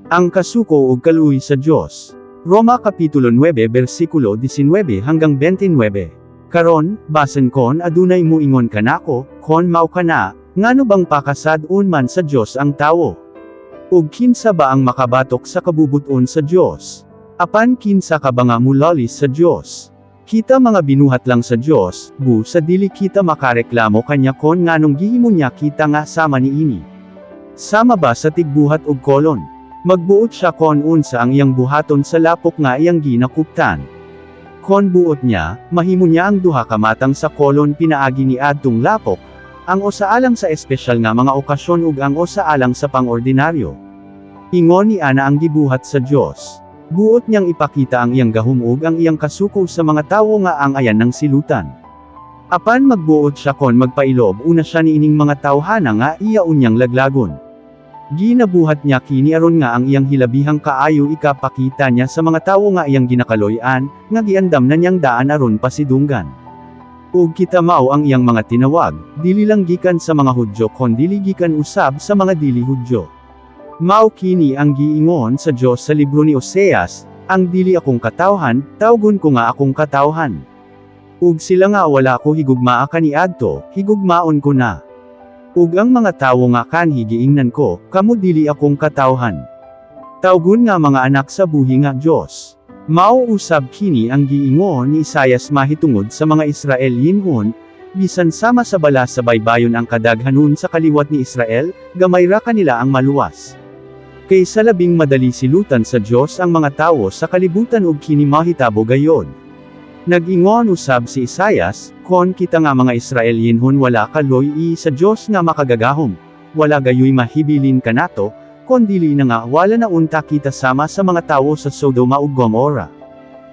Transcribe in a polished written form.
Ang kasuko ug kaluoy sa Dios. Roma Kapitulo 9 versikulo 19 hanggang 29. Karon, basin kon adunay muingon kanako, "Kon mao kana, ngano bang pakasad-on man sa Dios ang tawo? Ug kinsa ba ang makabatok sa kabubuton sa Dios?" Apan kinsa ka ba nga mulalis sa Dios? Kita mga binuhat lang sa Dios, busa dili kita makareklamo kanya kon nganong gihimo niya kita nga sama niini. Sama ba sa tigbuhat og kolon? Magbuot siya kon unsa ang iyang buhaton sa lapok nga iyang ginakuptan. Kon buot niya, mahimo niya ang duha ka matang sa kolon pinaagi ni adtong lapok, ang usa alang sa espesyal nga mga okasyon ug ang usa alang sa pangordinaryo. Ingon ni ana ang gibuhat sa Dios. Buot niyang ipakita ang iyang gahom ug ang iyang kasuko sa mga tawo nga ang ayan ng silutan. Apan magbuot siya kon magpailob una siya niining mga tawhana nga iya unyang laglagon. Ginabuhat niya kini aron nga ang iyang hilabihang kaayo ikapakita niya sa mga tawo nga iyang ginakaloy-an, nga giandam na niyang daan aron pasidunggan. Ug kita mao ang iyang mga tinawag, dili lang gikan sa mga Hudyo kondili gikan usab sa mga dili Hudyo. Mao kini ang giingon sa Dios sa libro ni Oseas, "Ang dili akong katawhan, tawgon ko nga akong katawhan. Ug sila nga wala ko higugmaa kaniadto, higugmaon ko na. Ug ang mga tawo nga kanhi giingnan ko, 'Kamo dili akong katawhan,' tawgon nga mga anak sa buhi nga Dios." Mao usab kini ang giingon ni Isayas mahitungod sa mga Israelinhon, "Bisan sama sa bala sa baybayon ang kadaghanon sa kaliwat ni Israel, gamay ra kanila ang maluwas. Kay sa labing madali silutan sa Dios ang mga tawo sa kalibutan ug kini mahitabo gayod." Nag-ingon usab si Isayas, "Kon kita nga mga Israelinhon wala kaloy-i sa Dios nga makagagahom, wala gayoy mahibilin kanato, kon dili na nga wala na unta kita sama sa mga tawo sa Sodoma ug Gomorrah."